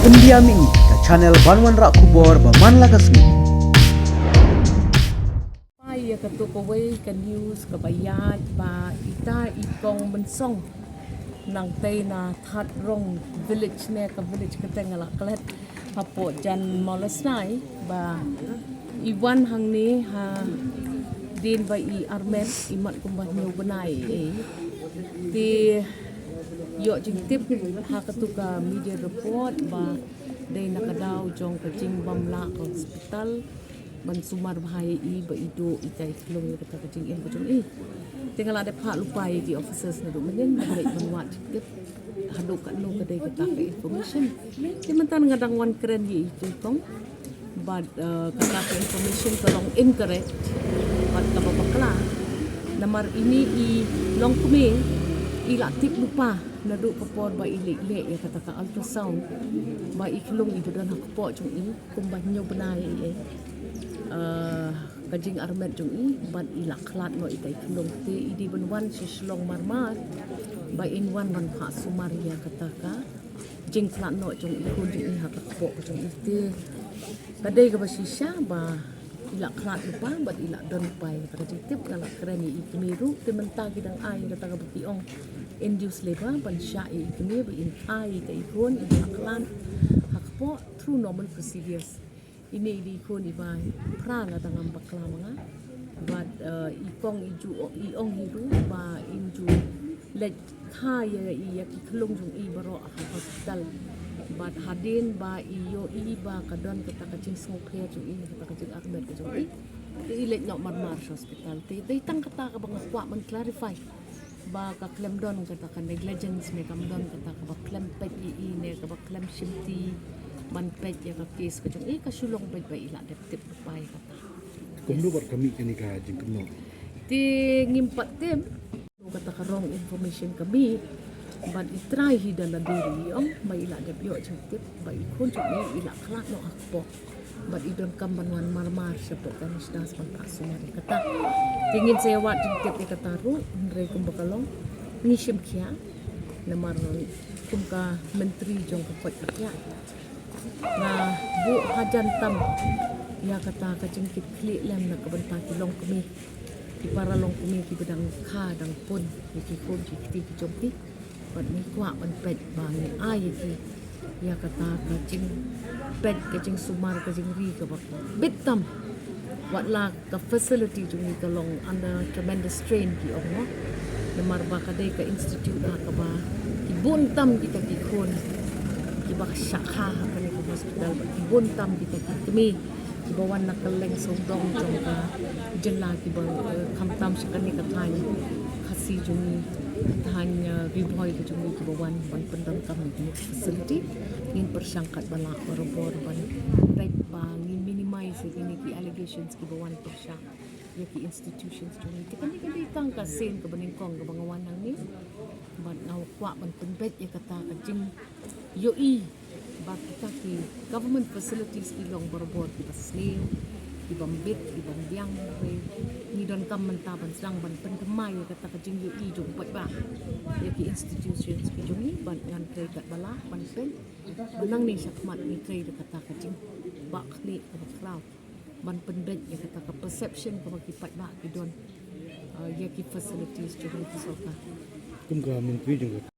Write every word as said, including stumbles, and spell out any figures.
India Mini, ka channel ban wanrah khubor ba man la ka sngi. Ïa katu kawei ka news kaba ïaid ba ita i kong mynsong nangtei na Thadrong village ne ka village kata nga la klet hapoh jan Mawlasnai ba i wan hangne hadien ba i armet i mat kumba hynñiew bnai. Te ïoh jingtip ha katu ka media report ba dei na ka daw jong ka jingbym lah ka hospital ban sumar bha ïa i ba i duh ita i khlung ïa kata ka jingim ka jong i. Te nga la dep phah lypa ïa ki officers naduh mynnin ban leit ban wad jingtip haduh katno ka dei kata ka information. Te mynta nga dang wan kren ïa i tu kong bad kata ka information ka long incorrect bad kaba bakla. Namar ine i longkmie i la tip lypa naduh ka por ba i leit leh ïa kata ka ultrasound ba i khlung i ba don ha kpoh jong i kumba hynñiew bnai i. Ka jingarmet jong i bad i la khlad noh ita i khlung te i dei ban wan sha Shillong marmar ba in wan ban phah sumar ïa kata ka jingkhlad noh jong i khun jong i ha ka kpoh ka jong i te ka dei kaba shisha ba i la khlad lypa bad i la don lypa ïa kata ka jingtip. Nga la kren ïa i kmie ruh te mynta ki dang ai ïa kata kaba ki ong induced labour ban shah ïa i kmie ba in ai ïa i khun i la khlad ha kpoh through normal procedures. Ine i dei i khun iba phra la dang ngam bakla ma nga bad i kong i ju i ong hi ruh ba in ju leit kha ïa i ïa ki khlung jong i baroh ha hospital. Bad hadien ba i ïohi ba ka don kata ka jingsngewpher jong i kata ka jingarmet ka jong i te i leit noh marmar sha hospital. Te dei tang kata kaba nga kwah ban clarify ba ka khlem don kata ka negligence ne kam don kata kaba khlem peit ïa i ne kaba khlem shimti ban peit ïa ka case ka jong i. Ka shu long beit ba i la dep tip lypa ïa kata. Kumno bad ka mih kane ka jingkynnoh? Te ngim pat tip. Kata ka wrong information ka mih bad i trai hi da lade ruh i ong ba i la dep ïoh jingtip ba i khun jong i i la khlad noh ha kpoh bad i donkam ban wan marmar shapoh ka NEHDAS ban phah sumar ïa kata. Te ngin sa ïa wad jingtip ïa kata ruh hynrei kumba ka long ngi shim khia namar kum ka myntri jong ka koit ka khiah nga buh hajan tam ïa kata ka jingkitkhlieh lem na ka bynta ki longkmie ki para longkmie kiba dang kha dang pun ïa ki khun ki kti ki jong ki. Bad ngi kwah ban peit ba ngi ai ïa ki ïa kata ka jingpeit ka jingsumar ka jingri kaba bit tam. Wat la ka facility jong ngi ka long under tremendous strain ki ong mo. Namar ba ka dei ka institute ha kaba ki bun tam kita ki khun kiba shah kha ha kane ka hospital bad ki bun tam kita ki kmie kiba wan na kylleng sawdong jong ka jylla kiba khamtam sha kane ka thaiñ Khasi jong ngi, thaiñ Ri Bhoi ka jong ngi kiba wan ban pyndonkam ïa kine ki facility. Ngin pyrshang katba lah barabor ban peit ba ngin minimize ïa kine ki allegations kiba wan pyrshah ïa ki institutions jong ngi. Te kane ka dei tang ka sien kaba nyngkong kaba nga wan hangne bad nga kwah ban pynbeit ïa kata ka jingïohi ba kita ki government facilities ki long barabor kiba sniew, kiba mbit, kiba biang. Ngi donkam mynta ban sdang ban pynthymmai ïa kata ka jingïohi jong u paidbah ïa ki institutions ki jong ngi bad ngan trei katba lah ban peit ba nangne shakhmat ngi trei da kata ka jingbahkhlieh kaba khraw ban pynbeit ïa kata ka perception kaba ki paidbah ki don ïa ki facilities jong ki sorkar. Kum ka myntri jong ka